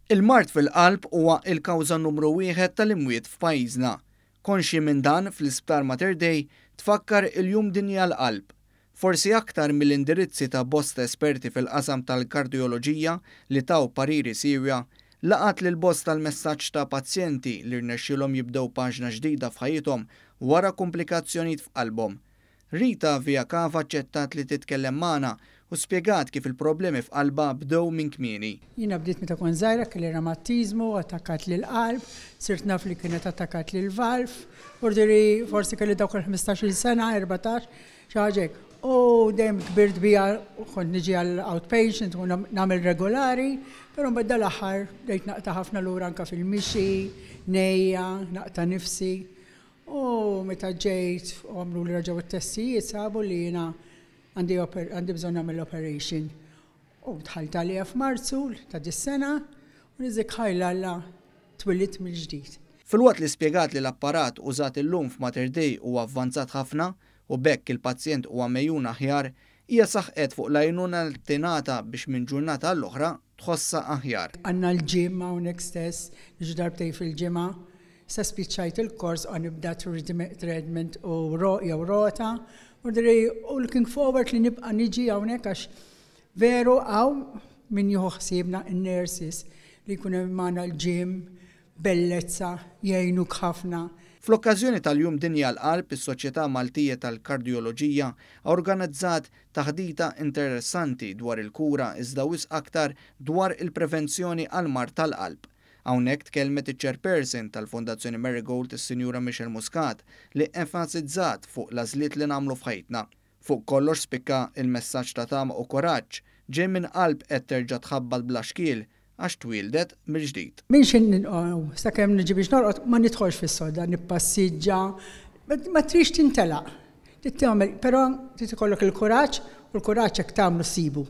Il-mard fil-qalb huwa l-kawża numru wieħed tal-imwiet f'pajjiżna. Konxji minn dan, fl-Isptar Mater Dei tfakkar il-Jum Dinji għall-Qalb. Forsi aktar mill-indirizzi ta' bosta esperti fil-qasam tal-kardjoloġija li taw pariri siewja, laqat lil bosta l-messaġġ ta' pazjenti li rnexxielhom jibdew paġna ġdida f'ħajjithom wara kumplikazzjonijiet f'qalbhom. Rita Viacava aċċettat li titkellem magħna u spjegat kif il-problemi f'qalbha bdew minn kmieni. Jiena bdiet meta kont żgħira, kelli reumatizmu, attakkat l-qalb, sirt naf li kienet attakkat l-valv, ordiri forsi kelli dawk il-15-il sena, 14, xi ħaġa hekk. U dejjem kbirt bija, kont niġi għal outpatient u nagħmel regolari, però mbagħad dal-aħħar bdejt naqta' ħafna lura anke fil-mixi, ngħejja, naqta' nifsi. U meta ġejt u għamlu li reġgħu t-testijiet sabu li jiena għandi bżonn nagħmel operation. U dħalt għaliha f'Marzu ta' dis-sena u niżik ħajr 'l Alla twilidt mill-ġdid. Filwaqt li spjegat li l-apparat użat illum f'Mater Dei huwa avvanzat ħafna u b'hekk il-pazjent huwa megħjun aħjar, hija saħqet fuq l-għajnuna li tingħata biex minn ġurnata għall-oħra tħossha aħjar. Għandna l-gym hawnhekk stess, niġu darbtejn fil-ġimgħa. Sa spiċċajt il-kors u nibda treadmill u jew rota. U looking forward li nibqa' niġi hawnhekk għax veru hawn min jieħu ħsiebna, in-nurses li jkun hemm magħna l-gym, bellezza, jgħinuk ħafna. Fl-okkażjoni tal-Jum Dinji għall-Qalb, is-Soċjetà Maltija tal-Kardjoloġija organizzat taħdita interessanti dwar il-kura iżda wisq aktar dwar il-prevenzjoni għal-mard tal-qalb. Hawnhekk tkellmet iċ-chairperson tal-Fondazzjoni Marigold, is-Sinjura Michelle Muscat, li enfasizzat fuq l-għażliet li nagħmlu f'ħajtna. Fuq kollox spikka il-messaġġ ta' tama u kuraġġ ġej minn qalb qed terġa' tħabbat bla xkiel għax twildet mill-ġdid. Minn x'ħin ninqom sakemm niġi biex norqod ma nidħolx fis-sodda, nippassiġġa, ma trix tintelaq. Trid tagħmel, però trid ikollok il-kuraġġ u l-kuraġġ hekk tagħmlu ssibu.